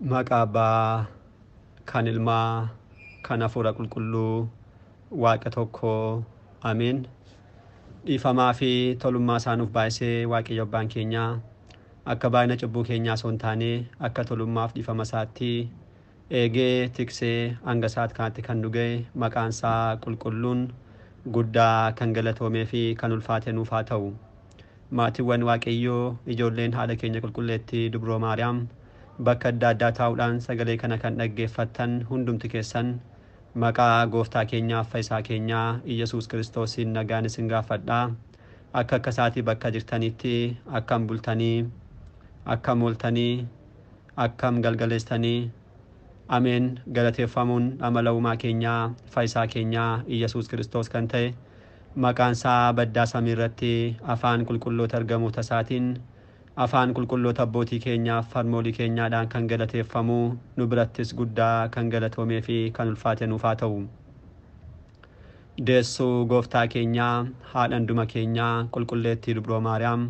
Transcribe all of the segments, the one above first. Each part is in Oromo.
Maqaa Abbaa kan Ilmaa kan Hafuura Qulqulluu Waaqa tokko Ameen. Dhiifamaa fi tolummaa isaa nuuf baay'isee Waaqayyo Abbaan keenyaa akka baay'ina cubbuu keenyaa osoo hin taane akka tolummaaf dhiifama isaatti eegee tiksee hanga sa'aat kanatti kan nu ga'e maqaan isaa qulqulluun guddaa kan galatoomee fi kan ulfaate nuuf haa ta'u. Maatiiwwan Waaqayyoo, ijoolleen haadha keenya qulqulleettii Dubroo Maariyaam, bakka adda addaa taa'uudhaan sagalee kana kan dhaggeeffattan hundumti keessan maqaa gooftaa keenyaaf fayyisaa keenyaa Iyyasuus Kiristoosiin nagaan isin gaafadhaa. Akka akka isaatii bakka jirtanitti akkam bultanii, akkam ooltanii, akkam galgaleessitanii? Ameen. Galateeffamuun amala uumaa keenyaa fayyisaa keenyaa Iyyasuus Kiristoos kan ta'e maqaan isaa baddaa samii irratti afaan qulqulloota ergamoota isaatiin, afaan qulqulloota abbootii keenyaaf harmoolii keenyaadhaan kan galateeffamu nu birattis guddaa kan galatoomee fi kan ulfaate nuuf haa ta'u. Deessuu gooftaa keenyaa haadha hunduma keenyaa qulqulleettii Dubroo Maariyaam,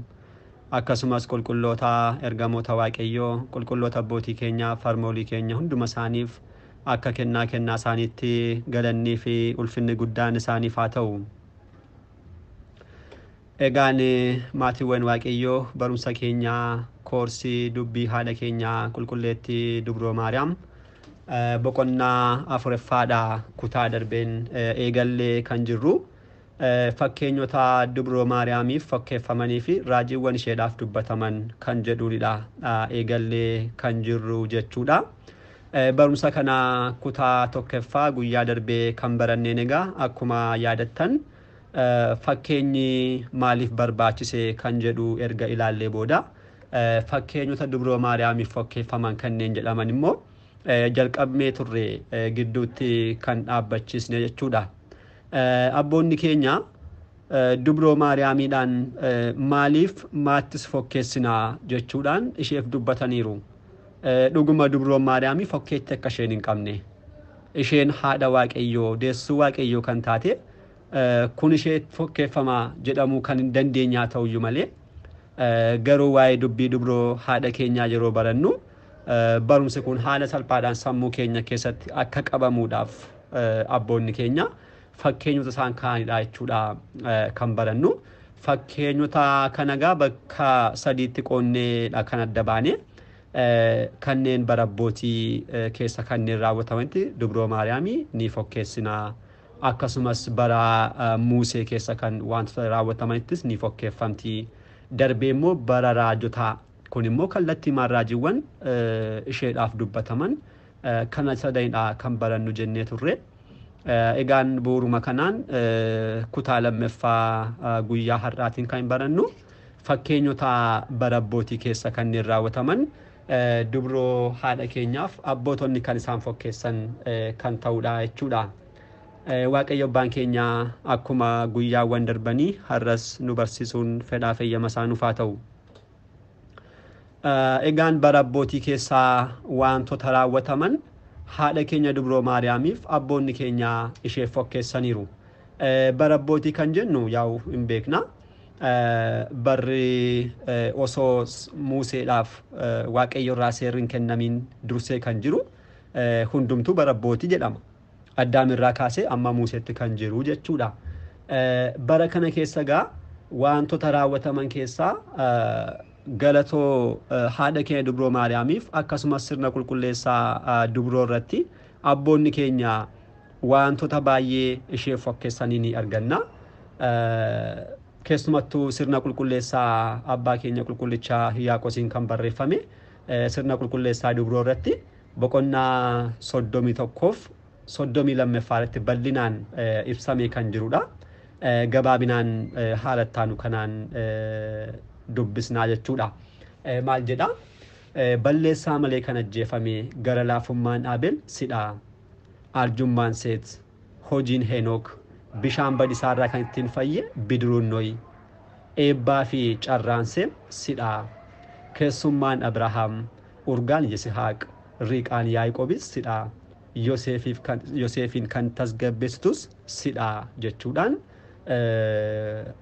akkasumas qulqulloota ergamoota Waaqayyoo, qulqulloota abbootii keenyaaf harmoolii keenya hunduma isaaniif akka kennaa kennaa isaaniitti galannii fi ulfinni guddaan isaaniif haa ta'u. Egaan maatiiwwan Waaqayyoo, barumsa keenyaa koorsii dubbii haadha keenyaa qulqulleettii Dubroo Maariyaam boqonnaa afuraffaadha kutaa darbeen eegallee kan jirru fakkeenyota Dubroo Maariyaamiif fakkeeffamanii fi raajiiwwan isheedhaaf dubbataman kan jedhuunidha eegallee kan jirru jechuudha. Barumsa kana kutaa tokkoffaa guyyaa darbee kan baranneen egaa akkuma yaadattan fakkeenyi maaliif barbaachise kan jedhu erga ilaallee booda fakkeenyota Dubroo Maariyaamiif fakkeeffaman kanneen jedhaman immoo jalqabnee turre gidduutti kan dhaabbachisne jechuudha. Abboonni keenya Dubroo Maariyaamiidhaan maaliif maattis fokkeessinaa jechuudhaan isheef dubbataniiru. Dhuguma Dubroo Maariyaamii fokkeetti akka isheen hin qabne, isheen haadha Waaqayyoo, deessuu Waaqayyoo kan taate, kun ishee fokkeeffamaa jedhamuu kan hin dandeenyaa ta'uyyuu malee, garuu waa'ee dubbii Dubroo haadha keenyaa yeroo barannu barumsi kun haala salphaadhaan sammuu keenya keessatti akka qabamuudhaaf abboonni keenya fakkeenyota isaan kaa'anidha jechuudha kan barannu. Fakkeenyota kana egaa bakka sadiitti qoonneedha kan adda baane. Kanneen bara abbootii keessa kanneen raawwatamanitti Dubroo Maariyaamii ni fokkeessinaa. Akkasumas bara Muusee keessa kan wantoota raawwatamanittis ni fokkeeffamti. Darbee immoo bara raajotaa, kun immoo kallattii raajiiwwan isheedhaaf dubbataman kana sadanidha kan barannu jennee turre. Egaan bu'uuruma kanaan kutaa lammaffaa guyyaa har'aatiin kan barannu fakkeenyota bara abbootii keessa kanneen raawwataman Dubroo haadha keenyaaf abbootonni kan isaan fokkeessan kan ta'udha jechuudha. Waaqayyo abbaan keenya akkuma guyyaawwan darbanii har'as nu barsiisuun fedhaa fayyama isaa nuuf haa ta'u. Egaan bara abbootii keessaa wantoota raawwataman haadha keenya Dubroo Maariyaamiif abboonni keenya isheef fokkeessaniiru. Bara abbootii kan jennu yaa'u hin beekna. Barri osoo Museedhaaf Waaqayyo irraa seerri hin kennamiin dursee kan jiru hundumtuu bara abbootii jedhama. Addaam irraa kaasee amma Museetti kan jiru jechuudha. Bara kana keessa egaa wantoota raawwataman keessaa galatoo haadha keenya Dubroo Maariyaamiif akkasumas sirna qulqulleessaa Dubroo irratti abboonni keenya wantoota baay'ee isheef fokkeessanii ni arganna. Keessumattuu sirna qulqulleessaa abbaa keenya qulqullichaa Hiriyaaqoosiin kan barreeffame sirna qulqulleessaa Dubroo irratti boqonnaa 31 32 irratti bal'inaan ibsamee kan jirudha. Gabaabinaan haala ittaanu kanaan dubbisnaa jechuudha. Maal jedha? Balleessaa malee kan ajjeefame gara laafummaan Abel sidha. Arjummaan Seet, hojiin Henook, bishaan badisaarraa kan ittiin fayye bidiruun Nohi, eebbaa fi carraan Seem sidha. Keessummaan Abrahaam, urgaan Yisihaaq, riiqaan Yaaqoobis sidha. Yoseefiin kan tasgabbeessitus sidha jechuudhaan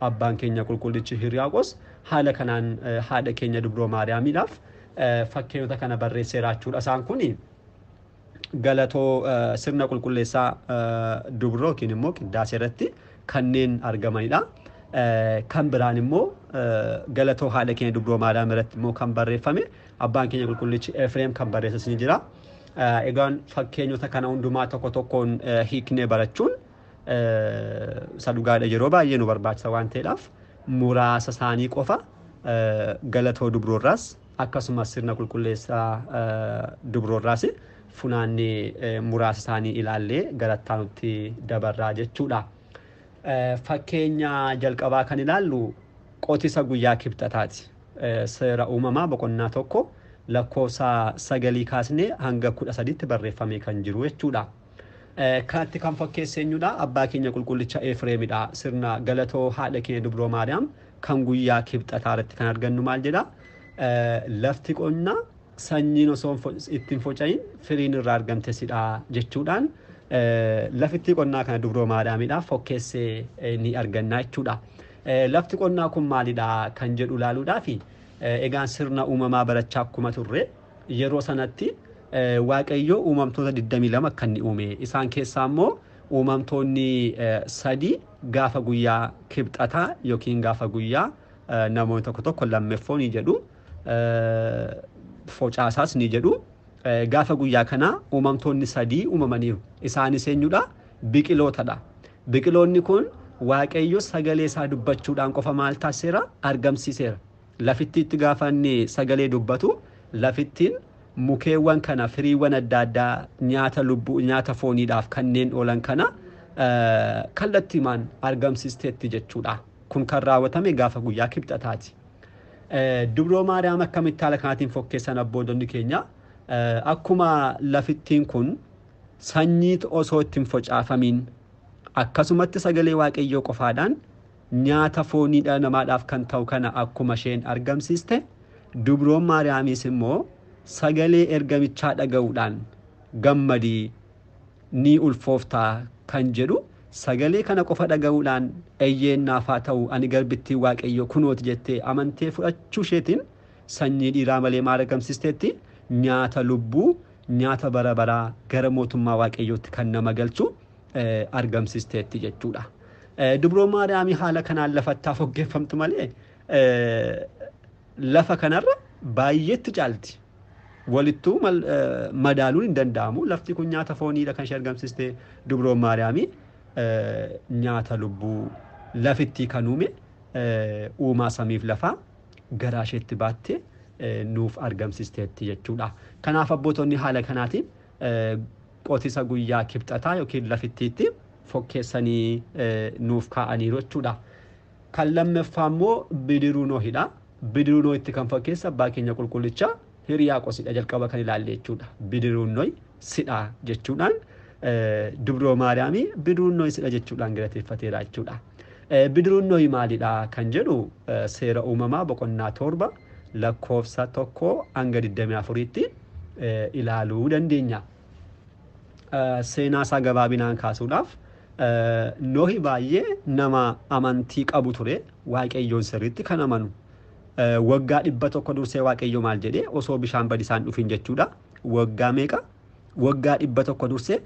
abbaan keenya qulqullichi Hiriyaaqoos haala kanaan haadha keenya Dubroo Maariyaamiidhaaf fakkeenyota kana barreesseera jechuudha. Isaan kun galatoo sirna qulqulleessaa dubroo yookiin immoo qiddaasee irratti kanneen argamanidha. Kan biraan immoo galatoo haadha keenya dubroo Maariyaam irratti immoo kan barreeffame abbaan keenya qulqullichi Efreem kan barreesses ni jira. Egaan fakkeenyota kana hundumaa tokko tokkoon hiiknee barachuun isa dhugaadha, yeroo baay'ee nu barbaachisa waan ta'eedhaaf muraasa isaanii qofa galatoo dubroorraas akkasumas sirna qulqulleessaa dubroorraas funaannee muraasa isaanii ilaallee gara itti dabarraa jechuudha. Fakkeenya jalqabaa kan ilaallu qotisa guyyaa kibxataati. Seera uumamaa boqonnaa 1 lakkoofsa 9 kaasnee hanga 13tti barreeffamee kan jiru jechuudha. Kanatti kan fakkeesse eenyudha? Abbaa keenya qulqullicha Efreemidha. Sirna galatoo haadha keenya dubroo Maariyaam kan guyyaa kibxataa irratti kan argannu maal jedha? Lafti qonnaa sanyiin osoo ittiin foca'in firiin irraa argamte sidha jechuudhaan lafti qonnaa kana dubroo Maariyaamidhaaf fakkeessee ni arganna jechuudha. Lafti qonnaa kun maalidha kan jedhu ilaaluudhaaf egaan sirna uumamaa barachaa akkuma turre yeroo sanatti Waaqayyo uumamtoota 22 kan inni uume. Isaan keessaa immoo uumamtoonni 3 gaafa guyyaa kibxataa yookiin gaafa guyyaa namoonni tokko tokko lammeeffoo ni jedhu, focaasaas ni jedhu. Gaafa guyyaa kanaa uumamtoonni 3 uumamaniiru. Isaanis eenyudha? Biqilootadha. Biqiloonni kun Waaqayyo sagalee isaa dubbachuudhaan qofa maal taasiseera? Argamsiiseera. Lafittiitti gaafa inni sagalee dubbatu lafittiin mukeewwan kana firiiwwan adda addaa nyaata lubbuu nyaata fooniidhaaf kanneen oolan kana kallattiimaan argamsiisteetti jechuudha. Kun kan raawwatame gaafa guyyaa kibxataati. Dubroo Maariyaam akkamitti haala kanaatiin fokkeessan abbootonni keenya? Akkuma lafittiin kun sanyii osoo ittiin focaafamiin akkasumatti sagalee Waaqayyoo qofaadhaan nyaata foonii dhala namaadhaaf kan ta'u kana akkuma isheen argamsiiste, dubroon Maariyaamis immoo sagalee ergamichaa dhaga'uudhaan gammadii ni ulfooftaa kan jedhu sagalee kana qofa dhaga'uudhaan eeyyeen naaf haa ta'u ani garbittii Waaqayyoo kunooti jettee amantee fudhachuu isheetiin sanyii dhiiraa malee maal argamsiisteetti? Nyaata lubbuu nyaata bara baraa gara mootummaa Waaqayyootti kan nama galchu argamsiisteetti jechuudha. Dubroo Maariyaamii haala kanaan lafattaa foggeeffamtu malee lafa kanarra baay'eetti caalti. Walittuu madaaluun hin danda'amu. Lafti kun nyaata fooniidha kan ishee argamsiiste. Dubroon Maariyaamii nyaata lubbuu lafittii kan uume uumaa samiif lafaa garaa isheetti baattee nuuf argamsiisteetti jechuudha. Kanaaf abbootonni haala kanaatiin qotisa guyyaa kibxataa yookiin lafittiitti fokkeessanii nuuf kaa'aniiru jechuudha. Kan lammaffaa immoo bidiruu Nohidha. Bidiruu Nohitti kan fakkeessa abbaa keenya qulqullicha Hiriyaaqosidha jalqaba kan ilaalle jechuudha. Bidiruun Nohi sidha jechuudhaan dubroo Maariyaamii bidiruun Nohi sidha jechuudhaan galateeffateera jechuudha. Bidiruun Nohi maalidha kan jedhu seera uumamaa boqonnaa 7 lakkoofsa 1 hanga 24tti ilaaluu dandeenya. Seenaa isaa gabaabinaan kaasuudhaaf Nohi baay'ee nama amantii qabu ture, Waaqayyoon sirriitti kan amanu. Waggaa 100 dursee Waaqayyo maal jedhee osoo bishaan badisaan dhufin jechuudha. Waggaa meeqa? Waggaa 100 dursee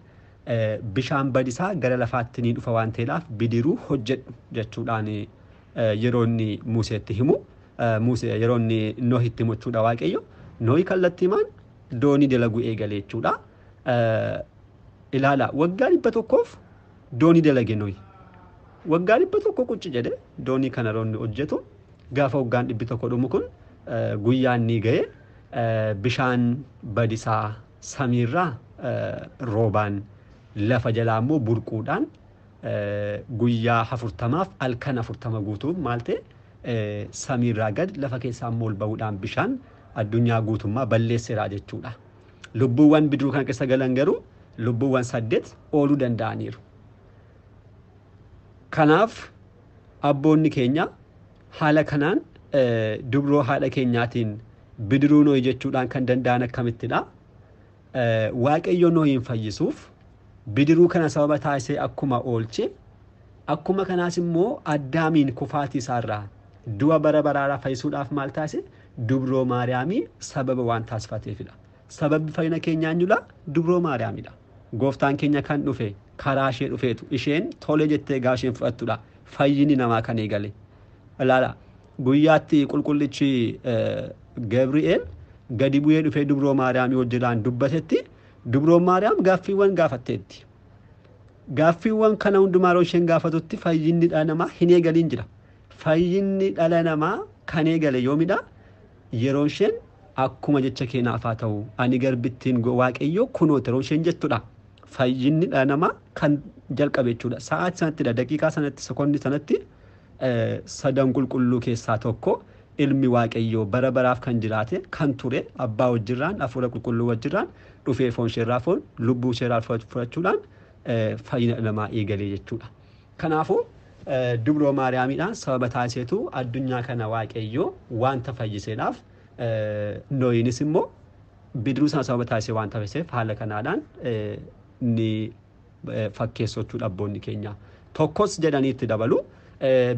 bishaan badisaa gara lafaatti ni dhufa waan ta'eedhaaf bidiruu hojjedhu jechuudhaan yeroo inni Museetti himu, Musee yeroo inni Nohitti himu jechuudha Waaqayyo. Nohi kallattiimaan doonii dalaguu eegale jechuudha. Ilaala, waggaa 100f doonii dalage Nohi. Waggaa 100 qucci jedhe doonii kana yeroo inni hojjetu gaafa waggaan 100 dhumu kun guyyaan ni ga'e, bishaan badisaa samiirraa roobaan lafa jalaa immoo burquudhaan guyyaa 40f halkan 40 guutuuf maal ta'e samiirraa gad lafa keessaa immoo ol ba'uudhaan bishaan addunyaa guutummaa balleesseera jechuudha. Lubbuuwwan bidiruu kana keessa galan garuu lubbuuwwan 8 ooluu danda'aniiru. Kanaaf abboonni keenya haala kanaan dubroo haadha keenyaatiin bidiruu Nohi jechuudhaan kan danda'an akkamittidha? Waaqayyo Nohiin fayyisuuf bidiruu kana sababa taasisee akkuma oolche, akkuma kanaas immoo Addaamiin kufaatii isaarraa du'a bara baraaraa fayyisuudhaaf maal taasise? Dubroo Maariyaamii sababa waan taasifateefidha. Sababni fayyina keenyaa eenyudha? Dubroo Maariyaamidha. Gooftaan keenya kan dhufe karaa ishee dhufeetu isheen tole jettee gaafa isheen fudhattudha. Fayyinni namaa kan eegale. Ilaala guyyaatti qulqullichi Gabri'eel gadi bu'ee dhufee Dubroo Maariyaamii wajjiraan dubbatetti Dubroo Maariyaam gaaffiiwwan gaafatteetti. Gaaffiiwwan kana hundumaa yeroo isheen gaafatutti fayyinni dhala namaa hin eegaliin jira. Fayyinni dhala namaa kan eegale yoomidha? Yeroo isheen akkuma jecha keenyaaf haa ta'u ani garbittiin Waaqayyoo kunooti yeroo isheen jettudha. Fayyinni dhala namaa kan jalqabe jechuudha. Sa'aatii sanattidha, daqiiqaa sanatti, sekoondii sanatti sadan qulqulluu keessaa tokko ilmi Waaqayyoo bara baraaf kan jiraate kan ture abbaa wajjirraan hafuura qulqulluu wajjirraan dhufee foon isheerraa foon lubbuu isheerraa fudhachuudhaan fayyina dhala namaa eegalee jechuudha. Kanaafuu Dubroo Maariyaamiidhaan sababa taasiseetu addunyaa kana Waaqayyoo wanta fayyiseedhaaf Nohiinis immoo bidiruu sana sababa taasisee waan taffiseef haala kanaadhaan ni fakkeessu jechuudha abboonni keenya. Tokkos jedhanii itti dabalu.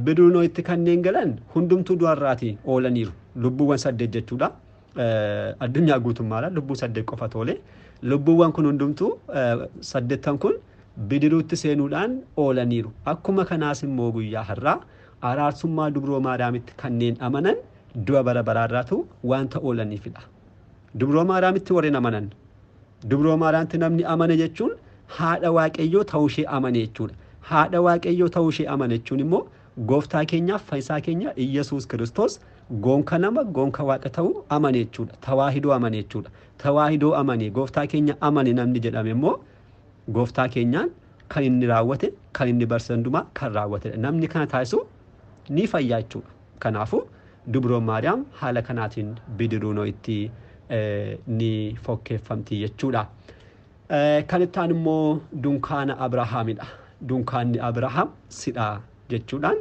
Bidiruu Nohitti kanneen galan hundumtuu du'arraatii oolaniiru. Lubbuuwwan 8 jechuudha. Addunyaa guutummaadha lubbuu 8 qofa toole. Lubbuuwwan kun hundumtuu 8 kun bidiruutti seenuudhaan oolaniiru. Akkuma kanaas immoo guyyaa har'aa araarsummaa Dubroo Maariyaamitti kanneen amanan du'a bara baraarraatu wanta oolaniifidha. Dubroo Maariyaamitti warreen amanan. Dubroo Maariyaamitti namni amane jechuun haadha Waaqayyoo ta'uu ishee amane jechuudha. Haadha Waaqayyoo ta'uu ishee amane jechuun immoo gooftaa keenyaaf fayyisaa keenya Iyyasuus Kiristoos gonka nama gonka waaqa ta'uu amane jechuudha. Tawaahidoo amane jechuudha. Tawaahidoo amane gooftaa keenya amane namni jedhame immoo gooftaa keenyaan kan inni raawwate kan inni barsiise hundumaa kan raawwatedha. Namni kana taasisu ni fayyaa jechuudha. Kanaafuu Dubroo Maariyaam haala kanaatiin bidiruu Nohitti ni fokkeeffamti jechuudha. Kan itti aanu immoo dunkaana Abrahaamidha. Dunkaanni Abrahaam sidha jechuudhaan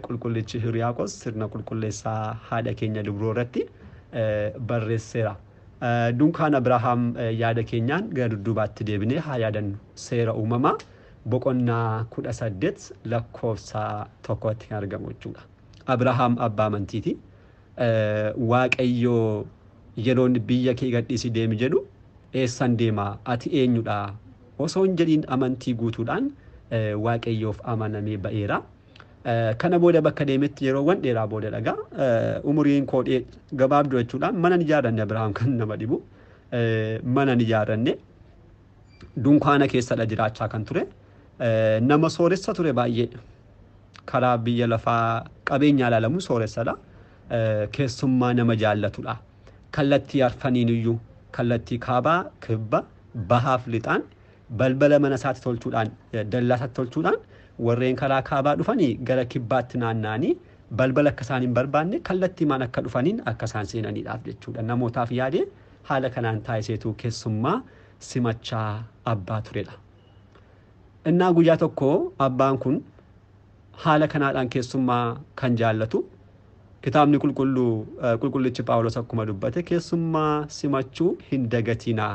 qulqullichi Hiriyaaqos sirna qulqulleessaa haadha keenya Dubroo irratti barreesseera. Dunkaana Abrahaam yaada keenyaan gara dudduubaatti deebinee haa yaadannu. Seera uumamaa boqonnaa 18 lakkoofsa 1tti kan argamu jechuudha. Abrahaam abbaa amantiiti. Waaqayyoo yeroo inni biyya kee gadhiisi deemi jedhu eessan deemaa ati eenyudha osoo hin jedhiin amantii guutuudhaan Waaqayyoof amanamee ba'eera. Kana booda bakka deemetti yeroowwan dheeraa booda dhagaa umuriin koo gabaabduu jechuudhaan mana ni ijaarranne Abrahaam kan nama dhibu mana ni ijaarranne dunkaana keessadha jiraachaa kan ture nama sooressa ture baay'ee karaa biyya lafaa qabeenyaa ilaalamu sooressadha. Keessummaa nama jaallatudha. Kallattii arfaniin iyyuu kallattii kaabaa kibba bahaaf lixaan balbala mana isaatti tolchuudhaan dallaa isaatti tolchuudhaan warreen karaa kaabaa dhufanii gara kibbaatti naanna'anii balbala akka isaan hin barbaanne kallattii maan akka dhufaniin akka isaan seenaniidhaaf jechuudha. Namootaaf yaadee haala kanaan taasiseetu keessummaa simachaa abbaa turedha. Innaa guyyaa tokko abbaan kun haala kanaadhaan keessummaa kan jaallatu kitaabni qulqulluu qulqullichi Phaawulos akkuma dubbate keessummaa simachuu hin dagatinaa.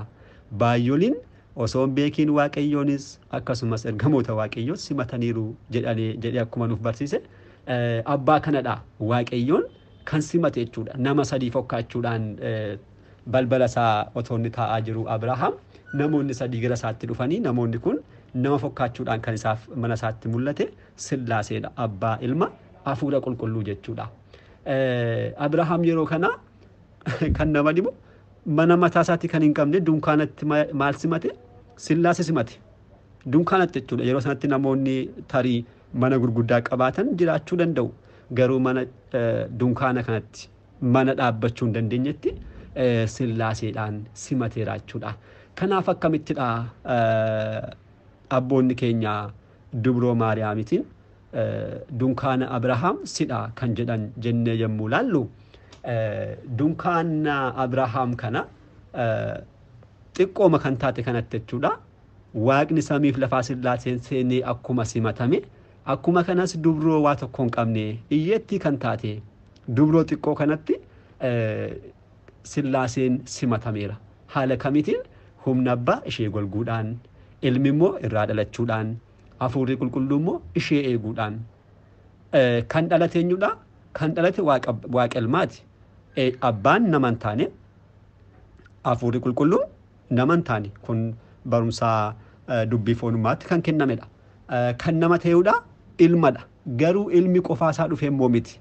Baay'ooliin osoo hin beekiin Waaqayyoonis akkasumas ergamoota Waaqayyoo simataniiru jedhee akkuma nuuf barsiise abbaa kanadha Waaqayyoon kan simate jechuudha. Nama sadii fokkaachuudhaan balbala isaa otoo inni taa'aa jiru Abrahaam namoonni sadii gara isaatti dhufanii namoonni kun nama fokkaachuudhaan kan isaaf mana isaatti mul'ate Sillaaseedha. Abbaa ilma hafuura qulqulluu jechuudha. Abrahaam yeroo kana kan nama dhibu mana mataa isaatti kan hin qabne dunkaanatti maal simate? Sillaase simate. Dunkaanatti jechuudha. Yeroo sanatti namoonni tarii mana gurguddaa qabaatan jiraachuu danda'u. Garuu mana dunkaana kanatti mana dhaabbachuu hin dandeenyetti Sillaaseedhaan simateera jechuudha. Kanaaf akkamittidha abboonni keenya Dubroo Maariyaamitiin dunkaana Abrahaam sidha kan jedhan jennee yommuu laallu dunkaana Abrahaam kana xiqqooma kan taate kanatti jechuudha. Waaqni samiif lafaa Sillaaseen seenee akkuma simatame akkuma kanas dubroo waa tokko hin qabne hiyyeettii kan taate dubroo xiqqoo kanatti Sillaaseen simatameera. Haala kamitiin humna abbaa ishee golguudhaan ilmi immoo irraa dhalachuudhaan hafuurri qulqulluu immoo ishee eeguudhaan kan dhalate eenyudha? Kan dhalate waaqa ilmaati. Abbaan nama hin taane, hafuurri qulqulluun nama hin taane, kun barumsa dubbii foonummaatti kan kennamedha. Kan nama ta'edha ilmadha. Garuu ilmi qofaasaa dhufee immoo miti.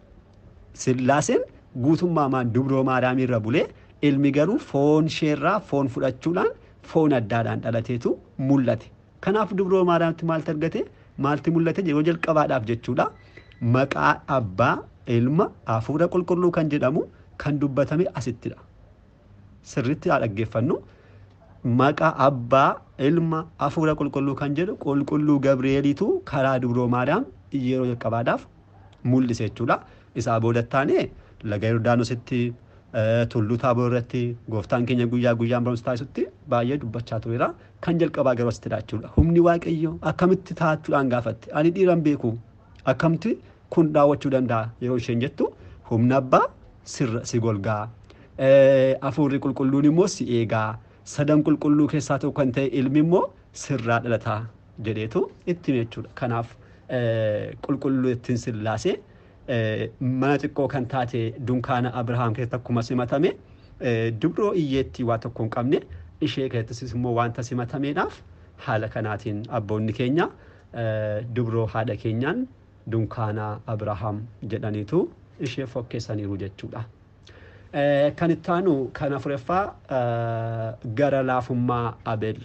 Sillaaseen guutummaa dubroo Maariyaam irra bulee ilmi garuu foon isheerraa foon fudhachuudhaan foon addaadhaan dhalateetu mul'ate. Kanaaf dubroo Maariyaamtti maaltu argate? Maalti mul'ate? Yeroo jalqabaadhaaf jechuudha. Maqaa abbaa, ilma, hafuura qulqulluu kan jedhamu kan dubbatame asittidha. Sirriitti haa dhaggeeffannu. Maqaa abbaa, ilma, hafuura qulqulluu kan jedhu qulqulluu Gabri'eeliitu karaa dubroo Maariyaam yeroo jalqabaadhaaf mul'ise jechuudha. Isaa boodattaanee laga Yordaanositti, tulluu Taaboor irratti gooftaan keenya guyyaa guyyaan barumsa taasisutti baay'ee dubbachaa tureera. Kan jalqabaa garuu asittidha jechuudha. Humni Waaqayyoo akkamitti taachuudhaan gaafatte? Ani dhiira hin beeku. Akkamitti kun raawwachuu danda'a yeroo isheen jettu humna abbaa sirra si golgaa. Hafuurri qulqulluun immoo si eegaa. Sadan qulqulluu keessaa tokko kan ta'e ilmi immoo sirraa dhalataa jedheetu itti hime jechuudha. Kanaaf qulqulluu ittiin Sillaasee mana xiqqoo kan taate dunkaana Abrahaam keessatti akkuma simatame dubroo iyyeetti waa tokko hin qabne ishee keessattis immoo wanta simatameedhaaf haala kanaatiin abboonni keenya dubroo haadha keenyaan dunkaana Abrahaam jedhaniitu ishee fokkeessaniiru jechuudha. Kan itti aanu kan afuraffaa gara laafummaa Abeel,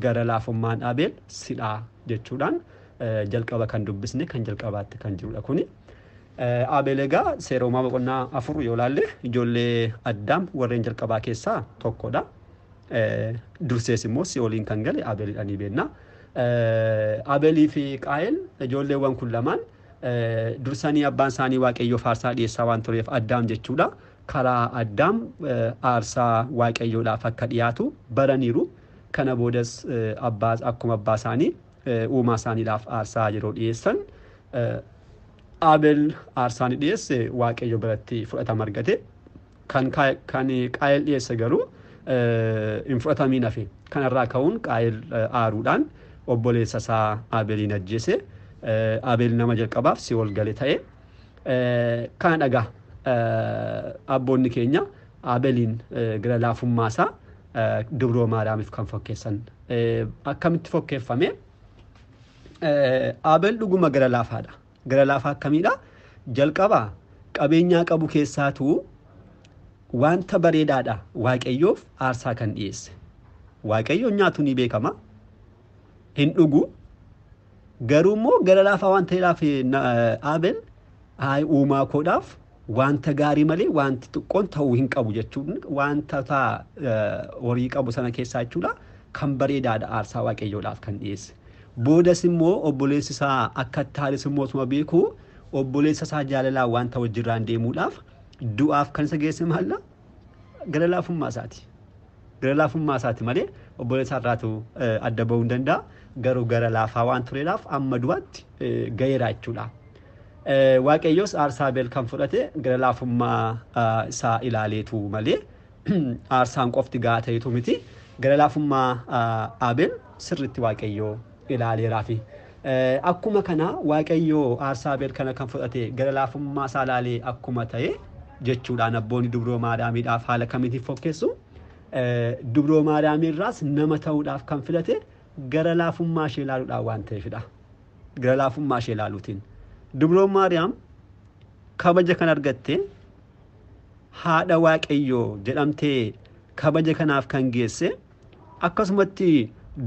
gara laafummaan Abeel sidhaa jechuudhaan jalqaba kan dubbisne kan jalqabaatti kan jirudha kuni. Abeel egaa seera uumaa boqonnaa 4 yoo ilaalle ijoollee Addaam warreen jalqabaa keessaa tokkodha. Dursees immoo si'ooliin kan gale Abeelidha ni beekna. Abeelii fi Qaayel ijoolleewwan kun lamaan dursanii abbaan isaanii Waaqayyoof aarsaa dhiyeessaa waan tureef Addaam jechuudha. Karaa Addaam aarsaa Waaqayyoodhaaf akka dhiyaatu baraniiru. Kana boodas akkuma abbaa isaanii uumaa isaaniidhaaf aarsaa yeroo dhiyeessan Abeel aarsaa ni dhiyeesse, Waaqayyo biratti fudhatama argate. Kan Qaayel dhiyeesse garuu hin fudhatamiin hafe. Kanarraa ka'uun Qaayel aaruudhaan obboleessa isaa Abeeliin ajjeese. Abeel nama jalqabaaf si'ool gale ta'e. Kana dhagaa abboonni keenya Abeeliin gara laafummaa isaa dubroo Maariyaamiif kan fokkeessan. Akkamitti fokkeeffame? Abeel dhuguma gara laafaadha. Gara laafaa akkamiidha? Jalqaba qabeenyaa qabu keessaatu wanta bareedaadha Waaqayyoof aarsaa kan dhiyeesse. Waaqayyoon nyaatu ni beekama. Hin dhugu. Garuu immoo gara laafaa waan ta'eedhaaf Abeel uumaa koodhaaf wanta gaarii malee wanti xiqqoon ta'uu hin qabu jechuun wanta horii qabu sana keessaa jechuudha kan bareedaadha aarsaa Waaqayyoodhaaf kan dhiyeesse. Boodas immoo obboleessi isaa akka itti immoo osuma beeku obboleessa isaa jaalalaan wanta wajjirraan deemuudhaaf du'aaf kan isa geesse maalla? Gara laafummaa isaati. Gara laafummaa isaati malee obboleessa irraatu adda bahuu hin danda'a. Garuu gara laafaa waan tureedhaaf amma du'aatti gaheera jechuudha. Waaqayyoos aarsaa Abeel kan fudhate gara laafummaa isaa ilaaleetu malee aarsaan qofti gahaa ta'etu miti. Gara laafummaa Abeel sirriitti Waaqayyoo ilaaleeraafi. Akkuma kana Waaqayyoo aarsaa Abeel kana kan fudhate gara laafummaa isaa ilaalee akkuma ta'e jechuudhaan abboonni dubroo Maariyaamiidhaaf haala kamiitiin fokkeessu? Dubroo Maariyaamiirraas nama ta'uudhaaf kan filate gara laafummaa ishee ilaaluudhaan waan ta'eefidha. Gara laafummaa ishee ilaaluutiin. Dubroo Maariyaam kabaja kan argatte haadha Waaqayyoo jedhamtee kabaja kanaaf kan geesse akkasumatti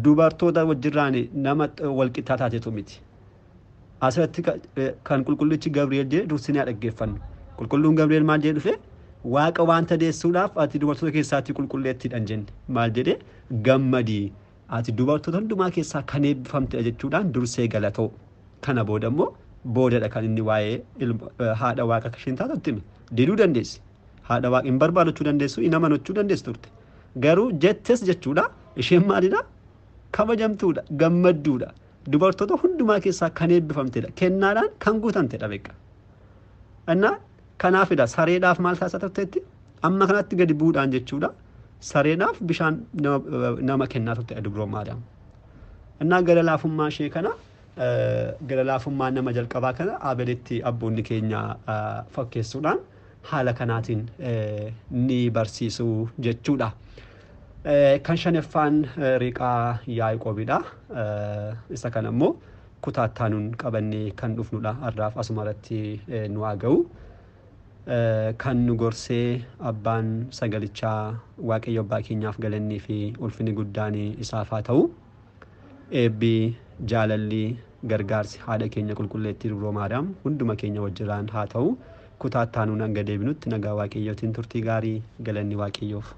dubartoota wajjirraan nama walqixxaa taatetu miti. Asirratti kan qulqullichi Gabri'eel jedhe dursinee dhaggeeffannu. Qulqulluun Gabri'eel maal jedhe dhufe? Waaqa wanta deessuudhaaf ati dubartoota keessaatti qulqulleettiidhaan jenne. Maal jedhe? Gammadii ati dubartoota hundumaa keessaa kan eebbifamtedha jechuudhaan dursee galatoo. Kana booda immoo boodadha kan inni waa'ee haadha waaqa isheen taatutti hime. Diduu dandeessi. Haadha waaqa hin barbaadachuu dandeessu, hin amanachuu dandeessu turte. Garuu jettes jechuudha isheen maalidha? Kabajamtuudha, gammadduudha. Dubartoota hundumaa keessaa kan eebbifamtedha. Kennaadhaan kan guutamtedha beekaa. Innaa kanaafidha sareedhaaf maal taasisaa turteetti? Amma kanatti gadi bu'uudhaan jechuudha. Sareedhaaf bishaan nama kennaa turte dubroo Maariyaam. Innaa gara laafummaa ishee kana gara laafummaa nama jalqabaa kana Abeelitti abboonni keenya fakkeessuudhaan Haala kanaatiin ni barsiisu jechuudha. Kan shanaffaan riqaa Yaaqoobidha. Isa kana immoo kutaa ittaanuun qabannee kan dhufnudha. Har'aaf asuma irratti nu haa ga'u. Kan nu gorsee abbaan sagalichaa Waaqayyo abbaa keenyaaf galannii fi ulfinni guddaan isaaf haa ta'u. Eebbi, jaalalli, gargaarsi haadha keenya qulqulleettii Dubroo Maariyaam hunduma keenya wajjiraan haa ta'u. Kutaa ittaanuun hanga deebinutti nagaa Waaqayyootiin turtii gaarii, galanni Waaqayyoof.